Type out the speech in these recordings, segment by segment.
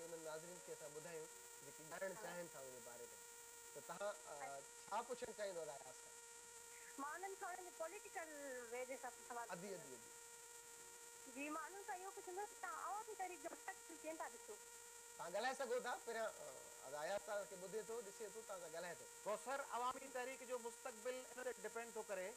انهن ناظرين کي اسان ٻڌايون جيڪي ڄاڻڻ چاهين ٿا ان جي باري ۾ ته توهان ڇا پڇڻ چاهيندو ادا اياز کان؟ مان انهن کان انهن جي پوليٽيڪل وي جي حساب سان سوال ادي ادي پڇندس. جي مان انهن کان اهو پڇندس ته توهان عوامي تحريڪ جو مستقبل ڪيئن ٿا ڏسو؟ توهان ڳالهائي سگهو ٿا پهريان ادا اياز توهان کي ٻڌي ٿو ڏسي ٿو توهان سان ڳالهائي ٿو. ڪوثر عوامي تحريڪ جو مستقبل ان تي ڊپينڊ ٿو ڪري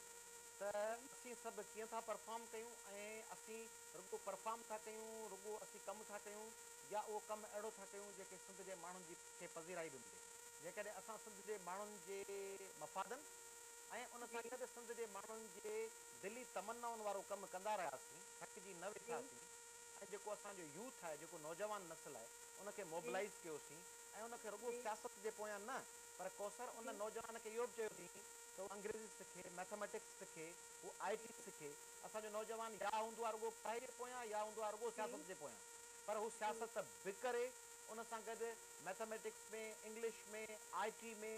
ته اسين سڀ ڪيئن ٿا پرفارم ڪيون ۽ اسين رڳو پرفارم ٿا ڪيون رڳو اسين ڪم ٿا ڪيون يا اهو ڪم اهڙو ٿا ڪيون جيڪي سنڌ جي ماڻهن جي کي پذيرائي به ملي جيڪڏهن اسان سنڌ جي ماڻهن جي مفادن ۽ ان سان گڏ سنڌ جي ماڻهن جي دلي تمنائن وارو ڪم ڪندا رهياسين ٿڪجي نه ويٺاسين ۽ جيڪو اسان جو يوٿ آهي جيڪو نوجوان نسل آهي ان کي موبلائيز ڪيوسين ۽ ان کي رڳو سياست جي پويان نه پر ڪوثر ان نوجوان کي اهو به چيوسين ته هو انگريزي سکي، مئٿميٽڪس سکي، هو آء ٽي سکي. اسان جو نوجوان يا هوندو آهي رڳو پڙهائي جي پويان يا هوندو آهي رڳو سياست جي پويان پر هو سياست به ڪري ان سان گڏ مئٿميٽڪس ۾، انگلش ۾، آء ٽي ۾،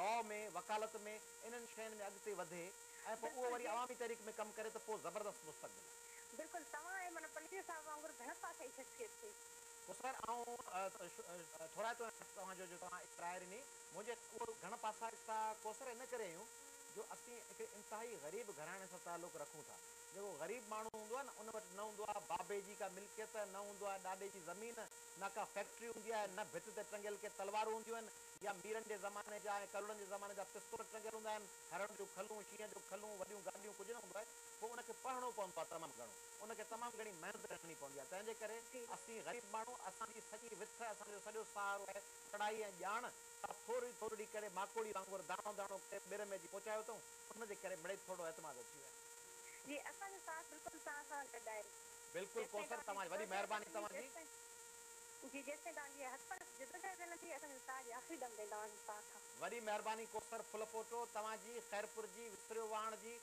لا ۾، وڪالت ۾ انهن شين ۾ اڳتي وڌي ۽ پوء اهو وري عوامي تحريڪ ۾ ڪم ڪري ته پوء زبردست مستقبل آهي. بلڪل توهان ۽ معنيٰ پليجو صاحب وانگر گهڻ پاسائي شخصيت ٿئي. ڪوثر آئون ٿورائتو آهيان توهان جو جو توهان اها راء ڏني. منهنجي اهو گهڻ پاسائتا ڪوثر ان ڪري آهيون جو اسين هڪڙي انتهائي غريب گهراڻي سان تعلق رکون ٿا. جيڪو غريب ماڻهو هوندو آهي نه ان وٽ نه هوندو آهي بابي جي ڪا ملڪيت، نه هوندو آهي ڏاڏي جي زمين، نه ڪا فيڪٽري هوندي آهي، نه ڀت تي ٽنگيل ڪي تلوارون هونديون آهن يا ميرن جي زماني جا ۽ ڪلهوڙن جي زماني جا پستول ٽنگيل هوندا آهن، هرڻ جون کلون، شينهن جون کلون، وڏيون گاڏيون ڪجهه نه هوندو آهي. پوء ان کي پڙهڻو پوندو آهي تمام گهڻو، ان کي تمام گهڻي محنت ڪرڻي پوندي آهي، تنهن جي ڪري اسين غريب ماڻهو، اسان جي سڄي وٿ، اسان جو سڄو سهارو آهي پڙهائي ۽ ڄاڻ، سا ٿورڙي ٿورڙي ڪري ماڪوڙي وانگر داڻو داڻو ڪري ٻر ۾ اچي پهچايو اٿئون، ان جي ڪري مڙئي ٿورڙو اعتماد اچي ويو آهي. جي اسان جو ساٿ بلڪل توهان سان گڏ آهي. بلڪل جيستائين ڪوثر توهان توهان جي جي وڏي جدوجهد مهرباني هلندي توهان جي. جيستائين جي جيستائين توهان جي حق پرست جدوجهد هلندي اسان جو ساهه جي آخري دم تائين توهان سان ساٿ آهي. وڏي مهرباني ڪوثر ڦلپوٽو توهان جي، خيرپور جي، وسريو واهڻ جي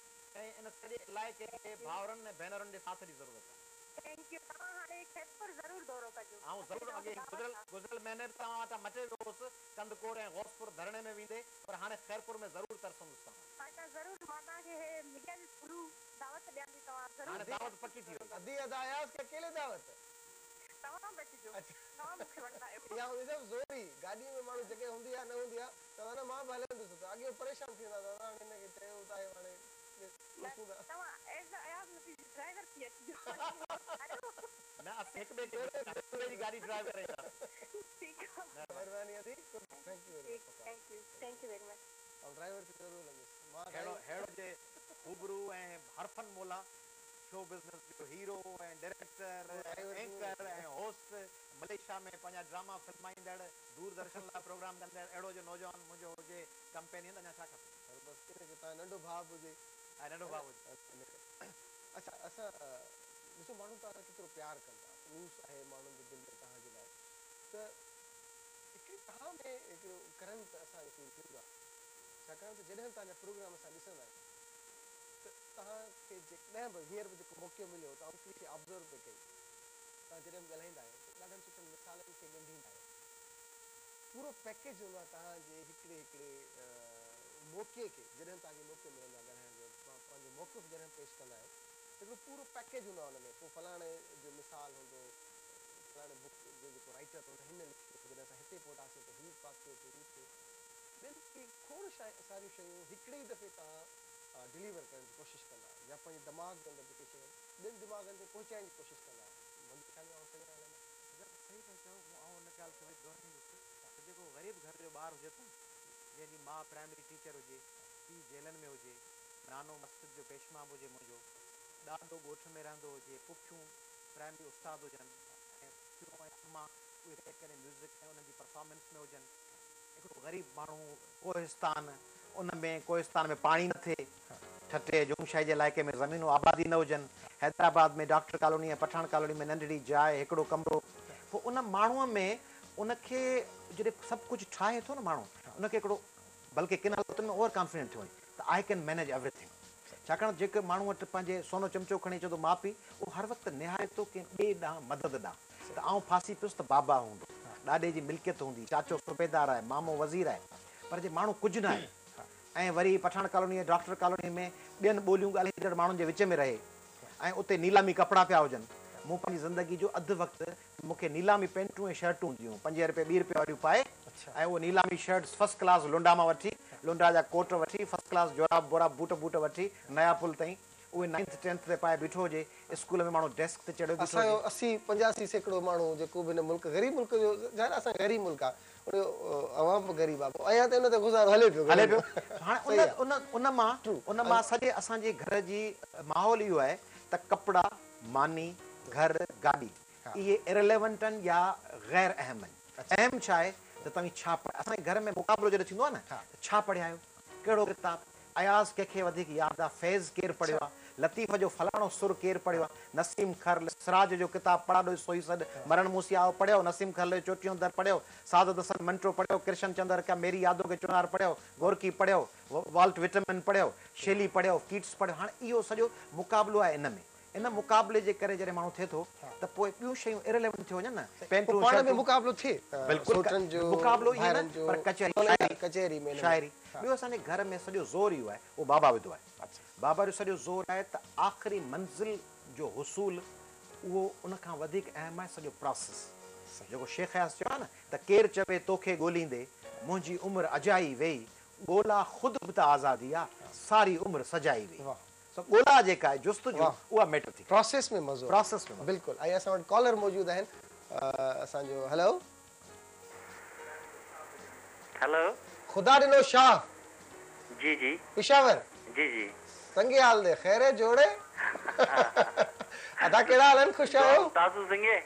۽ ان سڄي علائقي جي ڀائرن ۽ ڀينرن جي ساٿ جي ضرورت آهي. Thank you توهان هاڻي خيرپور ضرور دورو ڪجو آئون اسان کي ضرور توهان اڳي کي دعوت گذريل آ. گذريل مهيني به توهان وٽان مٽي ويو هوس ڪنڌڪوٽ ۽ غوثپور ڌرڻي ۾ ويندي پر هاڻي خيرپور ۾ ضرور ترسندس توهان. هاڻي توهان ضرور مان توهان کي هي ميڊيا جي ٿرو دعوت ڏيان ٿي توهان ضرور هاڻي دعوت پڪي ٿي وئي. ادي ادا اياز کي اڪيلي دعوت. توهان به اچجو توهان مون کي وڻندا آهيو. اها هوندي صرف زوري گاڏي ۾ ماڻهو جڳهه هوندي آ نه هوندي آ چوندا نه مان به هلندس ته اڳي هو پريشان ٿي ويندا دادا هاڻي هن کي چيو ته آهي هاڻي نه ڏسون ٿا. توهان ايز ا اياز لطيف جي ڊرائيور ٿي اچجو. نه اسين هڪ ٻئي کي هڪ ٻئي جي گاڏي ڊرائيو ڪري اينداسين. ٺيڪ آ. مهرباني ادي thank you very ٺيڪ مچ thank you thank you very much. آئون ڊرائيور ٿي ضرور هلندس مان ههڙو ڊرائيور. ههڙو جي خوبرو ۽ هرفن مولا شو بزنس جو هيرو ۽ ڊائريڪٽر ڊرائيور ٿي اينڪر ۽ هوسٽ ملائيشيا ۾ پنهنجا ڊراما فلمائيندڙ دور درشن لاء پروگرام ڪندڙ اهڙو جو نوجوان منهنجو هجي ڪمپينين ته اڃا ڇا کپي. پر بس ان کي توهان ننڍو ڀاء به هجي. ها ننڍو ڀاء هجي. اڇا اسان ڏسو ماڻهو توهان سان ڪيترو پيار ڪن ٿا خلوص آهي ماڻهن جي دل ۾ توهان جي لاء ته هڪڙي توهان ۾ هڪڙو ڪرنٽ اسان کي فيل ٿيندو آهي ڇاڪاڻ ته جڏهن به توهان جا پروگرام اسان ڏسندا آهيون ته توهان کي جيڪڏهن به هينئر به جيڪو موقعو مليو ته آئون هڪڙي شيء آبزرو پئي ڪئي توهان جڏهن به ڳالهائيندا آهيو ته ڏاڍن سٺن مثالن کي ڳنڍيندا آهيو پورو پيڪيج هوندو آهي توهان جي هڪڙي هڪڙي موقعي کي جڏهن توهان کي موقعو ملندو آهي ڳالهائڻ جو توهان پنهنجو موقف جڏهن پيش ڪندا آهيو ته هڪڙو پورو پيڪيج هوندو آهي ان ۾ پوء فلاڻي جو مثال هوندو فلاڻي بڪ جو جيڪو رائيٽر هن هن لکيو جڏهن اسان هتي پهتاسين ته هي واقعو ٿيو هو ٿيو ٻين کي کوڙ ساريون شيون هڪڙي ئي دفعي توهان ڊليور ڪرڻ جي ڪوشش ڪندا آهيو يا پنهنجي دماغ جي اندر جيڪي شيون آهن ٻين دماغن تائين پهچائڻ جي ڪوشش ڪندا آهيو منهنجي خيال ۾ آئون صحيح آهيان الائي نه. سجاد صحيح ٿا چئو مون آئون ان ڳالهه کي وري دهرائيندس ته جيڪو غريب گهر جو ٻار هجي ٿو نه جنهن جي ماء پرائمري ٽيچر هجي پيء جيلن ۾ هجي نانو مسجد جو پيش امام هجي منهنجو ڏاڏو ڳوٺ ۾ رهندو هجي پڦيون پرائمري استاد هجن ۽ پڦيون ۽ امان اهي ڪڏهن ڪڏهن ميوزڪ ۽ انهن جي پرفارمنس ۾ هجن. هڪڙو غريب ماڻهو ڪوهستان ان ۾ ڪوهستان ۾ پاڻي نه ٿئي، ٺٽي ۽ جنگشاهي جي علائقي ۾ زمينون آبادي نه هجن، Hyderabad ۾ doctor colony ۽ Pathan colony ۾ ننڍڙي جاء هڪڙو ڪمرو، پوء ان ماڻهوء ۾ ان کي جڏهن سڀ ڪجهه ٺاهي ٿو نه ماڻهو ان کي هڪڙو بلڪه ڪن حالتن ۾ اوور ڪانفيڊنٽ ٿيو وڃي ته I can manage everything ڇاڪاڻ ته جيڪي ماڻهو وٽ پنهنجي سونو چمچو کڻي اچي ٿو ماء پيء اهو هر وقت نهاري ٿو ڪنهن ٻئي ڏانهن مدد ڏانهن ته آئون ڦاسي پيس ته بابا هوندو ڏاڏي جي ملڪيت هوندي چاچو صوبيدار آهي مامو وزير آهي پر جي ماڻهو ڪجهه نه آهي ۽ وري پٺاڻ ڪالوني ۽ ڊاڪٽر ڪالوني ۾ ٻين ٻوليون ڳالهائيندڙ ماڻهن جي وچ ۾ رهي ۽ اتي نيلامي ڪپڙا پيا هجن مون پنهنجي زندگي جو اڌ وقت مون کي نيلامي پينٽون ۽ شرٽون هونديون هيون، پنجين رپئي ٻي رپئي واريون پائي ۽ اهو نيلامي شرٽس فرسٽ ڪلاس لنڊا مان وٺي، لنڊا جا ڪوٽ وٺي، فرسٽ ڪلاس جوراب بوراب بوٽ بوٽ وٺي نيا پل تائين اهي نائنٿ ٽينٿ تي پائي بيٺو هجي، اسڪول ۾ ماڻهو ڊيسڪ تي چڙهيو بيٺو اسان جو هجي. اسي 85% ماڻهو جيڪو به هن ملڪ غريب ملڪ جو ظاهر آهي اسان جو غريب ملڪ آهي ان جو عوام به غريب آهي پوء اڃا تائين ان تي گذارو هلي پيو هلي پيو هاڻي ان ان ان مان ان مان سڄي اسان جي گهر جي ماحول اهو آهي ته ڪپڙا، ماني، گهر، گاڏي اهي Irrelevant آهن يا غير اهم آهن. اهم ڇا آهي ته توهين ڇا پڙهيا. اسان جي گهر ۾ مقابلو جڏهن ٿيندو آهي نه ته ڇا پڙهيا آهيو، ڪهڙو ڪتاب، اياز ڪنهن کي وڌيڪ ياد آ، فيض ڪير پڙهيو آ، لطيف جو فلاڻو سر ڪير پڙهيو آ، نسيم کرل، سراج جو ڪتاب پڙاڏو سوئي سڏ، مرڻ مون سين آئو پڙهيو، نسيم کرل جو چوٽيهون در پڙهيو، سعادت حسن منٽو پڙهيو، ڪرشن چندر ڪا ميري يادون ڪي چنار پڙهيو، گورڪي پڙهيو، والٽ وٽمن پڙهيو، شيلي پڙهيو، ڪيٽس پڙهيو، هاڻي اهو سڄو مقابلو آهي ان ۾. ان مقابلي جي ڪري جڏهن ماڻهو ٿئي ٿو ته پوء ٻيون شيون Irrelevant ٿيو وڃن نه، پينٽون پوء پاڻ ۾ شرٽون. مقابلو ٿئي بلڪل سوٽن جو مقابلو ائين نه ڀائرن جو پر ڪچهري شاعري ڪچهري ۾ شاعري ٻيو اسان جي گهر ۾ سڄو زور اهو آهي اهو بابا وڌو آهي بابا جو سڄو زور آهي ته آخري منزل جو حصول اهو ان کان وڌيڪ اهم آهي سڄو پراسيس جيڪو شيخ اياز چيو آهي نه ته ڪير چوي توکي ڳوليندي منهنجي عمر اجائي ويئي ڳولا خود به ته آزادي آ ساري عمر سجائي ويئي. سو ڳولا جيڪا آهي جستجو اها ميٽر ٿي ڪري. پراسيس ۾ مزو آهي. پراسيس ۾ مزو. بلڪل ۽ اسان وٽ ڪالر موجود آهن اسان جو هلو. هلو. خدا ڏنو شاهه. جي جي. پشاور. جي جي. سنگي حال the خير هي جوڙي. ادا ڪهڙا حال آهن خوش آهيو. تاسو سنگي.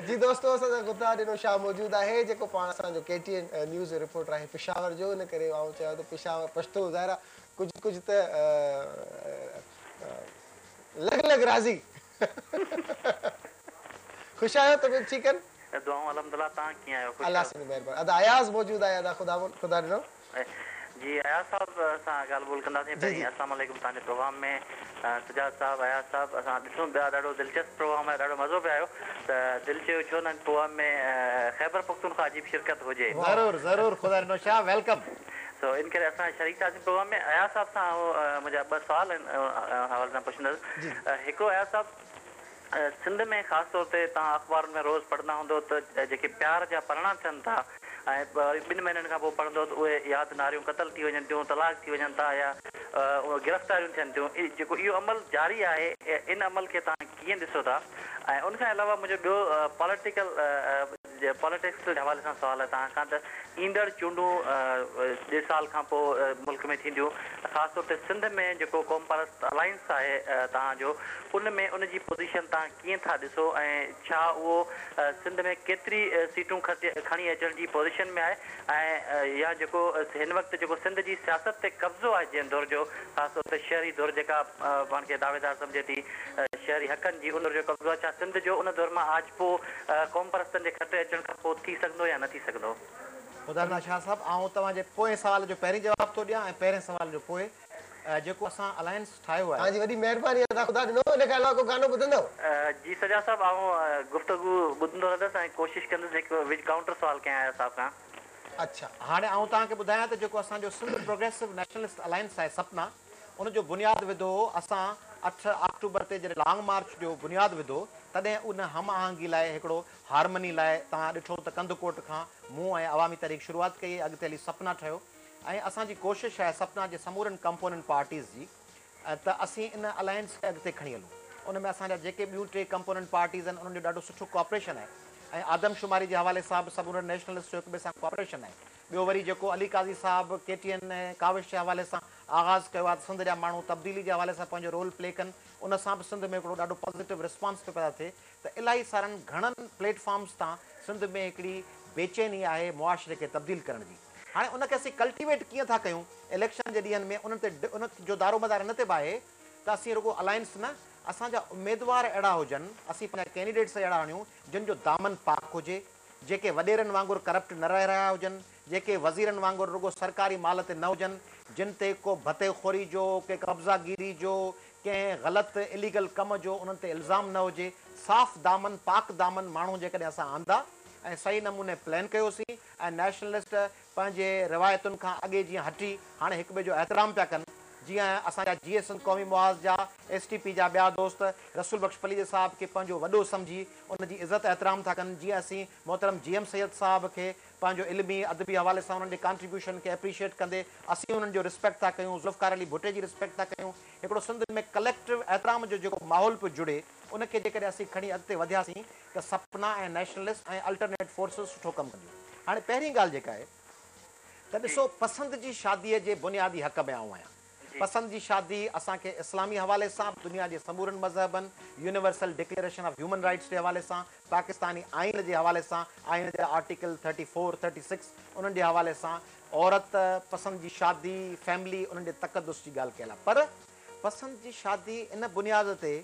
جي دوستو اسان سان خدا ڏنو شاهه موجود آهي جيڪو پاڻ اسان جو ڪي ٽي اين نيوز جو رپورٽر آهي پشاور جو ان ڪري آئون چيان ٿو پشاور پشتو ظاهر آهي ڪجهه ڪجهه ته لڳ لڳ راضي خوش آهيو طبيعت ٺيڪ آهن. دعائون الحمدلله توهان ڪيئن آهيو خوش الله آهيو. سائين جي مهرباني ادا اياز موجود آهي ادا خدا خدا ڏنو. جي اياز صاحب سان ڳالهه ٻولهه ڪنداسين پهرين السلام عليڪم توهان جي پروگرام ۾ سجاد صاحب اياز صاحب اسان ڏسون پيا ڏاڍو دلچسپ پروگرام آهي ڏاڍو مزو پيو آيو ته دل چيو ڇو نه ان پروگرام ۾ خيبر پختونخوا جي به شرڪت هجي. ضرور ضرور خدا ڏنو شاهه welcome. سو ان ڪري اسان شريڪ ٿياسين پروگرام ۾ اياز صاحب سان منهنجا ٻه سوال آهن حوالي سان پڇندس هڪڙو اياز صاحب سنڌ ۾ خاص طور تي توهان اخبارن ۾ روز پڙهندا هوندو ته جيڪي پيار جا پرڻا ٿين ٿا ۽ وري ٻن مهينن کان پوء پڙهندو ته اهي يا ته ناريون قتل ٿي وڃن ٿيون، طلاق ٿي وڃن ٿا يا گرفتاريون ٿين ٿيون. جيڪو اهو عمل جاري آهي ان عمل کي توهان ڪيئن ڏسو ٿا؟ ۽ ان کان علاوه منهنجو ٻيو پاليٽيڪل پاليٽڪس جي حوالي سان سوال آهي توهان کان ته ايندڙ چونڊون ڏيڍ سال کان پوء ملڪ ۾ ٿينديون خاص طور تي سنڌ ۾ جيڪو قومپرست الائنس آهي توهان جو ان ۾ ان جي پوزيشن توهان ڪيئن ٿا ڏسو ۽ ڇا اهو سنڌ ۾ ڪيتري سيٽون کٽي کڻي اچڻ جي پوزيشن ۾ آهي ۽ يا جيڪو هن وقت جيڪو سنڌ جي سياست تي قبضو آهي جنهن ڌر جو خاص طور تي شهري ڌر جيڪا پاڻ کي دعويدار سمجهي ٿي شهري حقن جي ان ڌر جو قبضو آهي ڇا سنڌ جو ان ڌر مان آجپو قومپرستن جي کٽي اچڻ کان پوء ٿي سگهندو يا نه ٿي سگهندو؟ خدا ڏنا شاهه صاحب آئون توهان جي پوئين سوال جو پهرين جواب ٿو ڏيان ۽ پهرين سوال جو پوء جيڪو اسان الائنس ٺاهيو آهي. توهان جي وڏي مهرباني ادا خدا ڏنو ان کان علاوه ڪو گانو ٻڌندؤ؟ جي سجاد صاحب آئون گفتگو ٻڌندو رهندس ۽ ڪوشش ڪندس هڪ وچ ڪائونٽر سوال ڪيان اياز صاحب کان. اڇا. هاڻي آئون توهان کي ٻڌايان ته جيڪو اسان جو سنڌ پروگريسو نيشنلسٽ الائنس آهي سپنا ان جو بنياد وڌو هو اسان اٺ آڪٽوبر تي جڏهن لانگ مارچ جو بنياد وڌو تڏهن ان هم آهنگي لاء هڪڙو هارمني لاء توهان ڏٺو ته ڪنڌڪوٽ کان مون ۽ عوامي تحريڪ شروعات ڪئي اڳتي هلي سپنا ٺهيو ۽ اسان جي ڪوشش آهي سپنا جي سمورن ڪمپوننٽ پارٽيز جي ته اسين ان الائنس کي اڳتي کڻي هلون ان ۾ اسان جا جيڪي ٻيون ٽي ڪمپوننٽ پارٽيز آهن انهن جو ڏاڍو سٺو ڪوآپريشن آهي ۽ آدمشماري جي حوالي سان به سمورن نيشنلسٽ جو هڪ ٻئي سان ڪوآپريشن آهي ٻيو وري جيڪو علي قاضي صاحب ڪي ٽي اين ۽ ڪاوش جي حوالي سان آغاز ڪيو آهي ته سنڌ جا ماڻهو تبديلي جي حوالي سان پنهنجو رول پلي ڪن ان سان به سنڌ ۾ هڪڙو ڏاڍو پازيٽو رسپانس پيو پيدا ٿئي ته الاهي سارن گهڻن پليٽ فارمز تان سنڌ ۾ هڪڙي بيچيني آهي معاشري کي تبديل ڪرڻ جي هاڻي ان کي اسين ڪلٽيويٽ ڪيئن ٿا ڪيون اليڪشن جي ڏينهن ۾ انهن تي ان جو دارومدار ان تي به آهي ته اسين رڳو الائنس نه اسان جا اميدوار اهڙا هجن اسين پنهنجا ڪينڊيڊيٽس اهڙا آڻيون جن جو دامن پاڪ هجي جيڪي وڏيرن وانگر ڪرپٽ نه رهي رهيا هجن، جيڪي وزيرن وانگر رڳو سرڪاري مال تي نه هجن، جن تي ڪو ڀتي خوري جو، ڪي قبضا گيري جو، ڪنهن غلط اليگل ڪم جو انهن تي الزام نه هجي، صاف دامن، پاڪ دامن ماڻهو جيڪڏهن اسان آندا ۽ صحيح نموني پلان ڪيوسين ۽ نيشنلسٽ پنهنجي روايتن کان اڳي جيئن هٽي هاڻي هڪ ٻئي جو احترام پيا ڪن. جيئن اسان جا جيئي سنڌ قومي محاذ جا، ايس ٽي پي جا ٻيا دوست رسول بخش پليجي صاحب کي پنهنجو وڏو سمجهي ان جي عزت احترام ٿا ڪن، جيئن اسين محترم جي ايم سيد صاحب کي پنهنجو علمي ادبي حوالي سان انهن جي ڪانٽريبيوشن کي ايپريشيئيٽ ڪندي اسين انهن جو رسپيڪٽ ٿا ڪيون، ذوالفقار علي ڀٽي جي رسپيڪٽ ٿا ڪيون، هڪڙو سنڌ ۾ ڪليڪٽو احترام جو جيڪو ماحول پيو جڙي ان کي جيڪڏهن اسين کڻي اڳتي وڌياسين ته سپنا ۽ نيشنلسٽ ۽ الٽرنيٽ فورسز سٺو ڪم ڪنديون. هاڻي پهرين ڳالهه جيڪا آهي ته ڏسو پسند جي شاديء جي بنيادي حق ۾ آئون آهيان. پسند جي شادي اسان کي اسلامي حوالي سان، دنيا جي سمورن مذهبن، universal declaration of human rights جي حوالي سان، پاڪستاني آئين جي حوالي سان، آئين جا article thirty four, thirty six انهن جي حوالي سان عورت، پسند جي شادي، فيملي انهن جي تقدس جي ڳالهه ڪيل آهي پر پسند جي شادي ان بنياد تي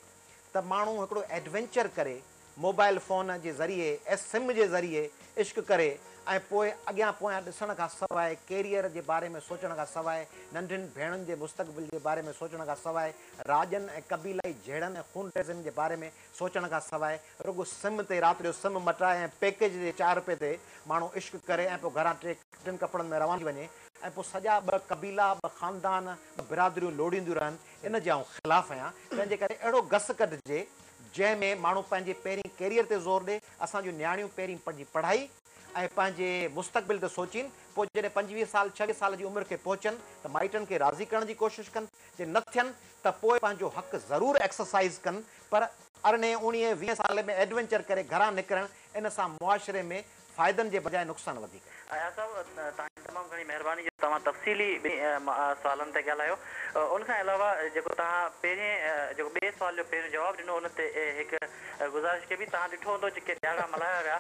ته ماڻهو هڪڙو ايڊوينچر ڪري موبائل فون جي ذريعي ايس سم جي ذريعي عشق ڪري ۽ پوء اڳيان پويان ڏسڻ کان سواء ڪيريئر جي باري ۾ سوچڻ کان سواء ننڍين ڀيڻن جي مستقبل جي باري ۾ سوچڻ کان سواء راڄن ۽ قبيلائي جهيڙن ۽ خونريزين جي باري ۾ سوچڻ کان سواء رڳو سم تي رات جو سم مٽائي ۽ پيڪيج جي چار رپئي تي ماڻهو عشق ڪري ۽ پوء گهران ٽي ٽن ڪپڙن ۾ روانو ٿي وڃي ۽ پوء سڄا ٻه قبيلا ٻه خاندان ٻه برادريون لوڙينديون رهن ان جي آئون خلاف آهيان تنهن جي ڪري اهڙو گس ڪڍجي جنهن ۾ ماڻهو پنهنجي پهرين ڪيريئر تي زور ڏي، اسان جون نياڻيون پهرين پنهنجي پڙهائي ۽ پنهنجي مستقبل تي سوچين، پوء جڏهن 25 سال 26 سال جي عمر کي پهچن ته مائٽن کي راضي ڪرڻ جي ڪوشش ڪن، جي نه ٿين ته پوء پنهنجو حق ضرور ايڪسرسائيز ڪن، پر ارڙهين، اوڻيهين، ويهين سال ۾ ايڊونچر ڪري گهران نڪرڻ ان سان معاشري ۾ فائدن جي بجاء نقصان وڌيڪ. اياز صاحب توهان جي تمام گهڻي مهرباني جو توهان تفصيلي ٻنهي سوالن تي ڳالهايو ان کان علاوه جيڪو توهان پهرين جيڪو ٻئي سوال جو پهريون جواب ڏنو ان تي هڪ گذارش ڪبي توهان ڏٺو هوندو جيڪي ڏهاڙا ملهايا ويا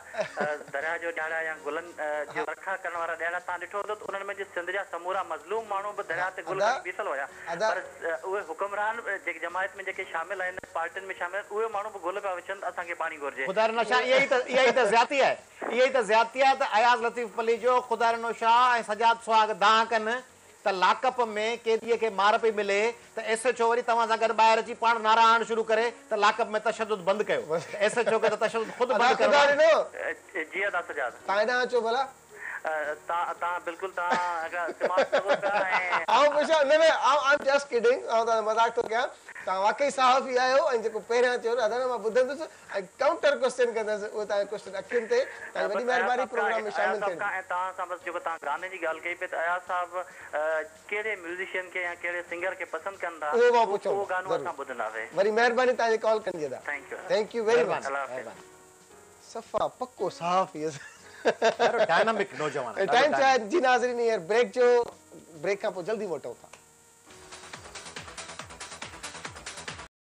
درياء جو ڏهاڙا يا گلن جي ورکا ڪرڻ وارا ڏهاڙا توهان ڏٺو هوندو ته انهن ۾ سنڌ جا سمورا مظلوم ماڻهو به درياء تي گل کڻي بيٺل هيا پر اهي حڪمران جيڪي جماعت ۾ جيڪي شامل آهن پارٽين ۾ شامل آهن اهي ماڻهو به گل پيا وڇن ته اسان کي پاڻي گهرجي. خدا ڏنو شاهه اها ئي ته اها ئي ته زيادتي آهي اها ئي ته زيادتي آهي ته اياز لطيف پليجو، خدا ڏنو شاهه ۽ سجاد سهاڳ دانهن ڪن ته لاڪ اپ ۾ قيديء کي مار پئي ملي ته ايس ايڇ او وري توهان سان گڏ ٻاهر اچي پاڻ نعرا هڻڻ شروع ڪري ته لاڪ اپ ۾ تشدد بند ڪيو ته ايس ايڇ او کي ته تشدد خود ادا بند ڪرڻو خدا آهي. ڏنو. جي ادا سجاد. توهان هيڏانهن اچو ڀلا. توهان بلڪل توهان هڪڙا سمارٽ لڳو پيا ۽. آئون پڇان نه نه آئون I'm just kidding آئون توهان سان مذاق ٿو ڪيان توهان واقعي صحافي آهيو ۽ جيڪو پهريان چيو نه ادا نه مان ٻڌندس ۽ ڪائونٽر ڪوسچن ڪندس اهو توهان جو ڪوسچن اکين تي توهان جي وڏي بس اياز مهرباني صاحب کان پروگرام ۾ اياز شامل صاحب ٿيڻ کان جي. ۽ توهان سان بس جيڪو توهان گاني جي ڳالهه ڪئي پئي ته اياز صاحب ڪهڙي ميوزيشن کي يا ڪهڙي سنگر کي پسند ڪن ٿا اهو مان اهو پڇان اهو ٿو گانو ضرور اسان ٻڌنداسين. وري مهرباني توهان جي ڪال ڪرڻ جي ادا thank you thank you very much. مهرباني الله حافظ. مهرباني. صفا پڪو صحافي ڏاڍو ڊائنامڪ نوجوان آهي ڏاڍو ٽائيم ٿيو آهي ڊائنامڪ. جي ناظرين هينئر بريڪ جو بريڪ کان پوء جلدي موٽون ٿا.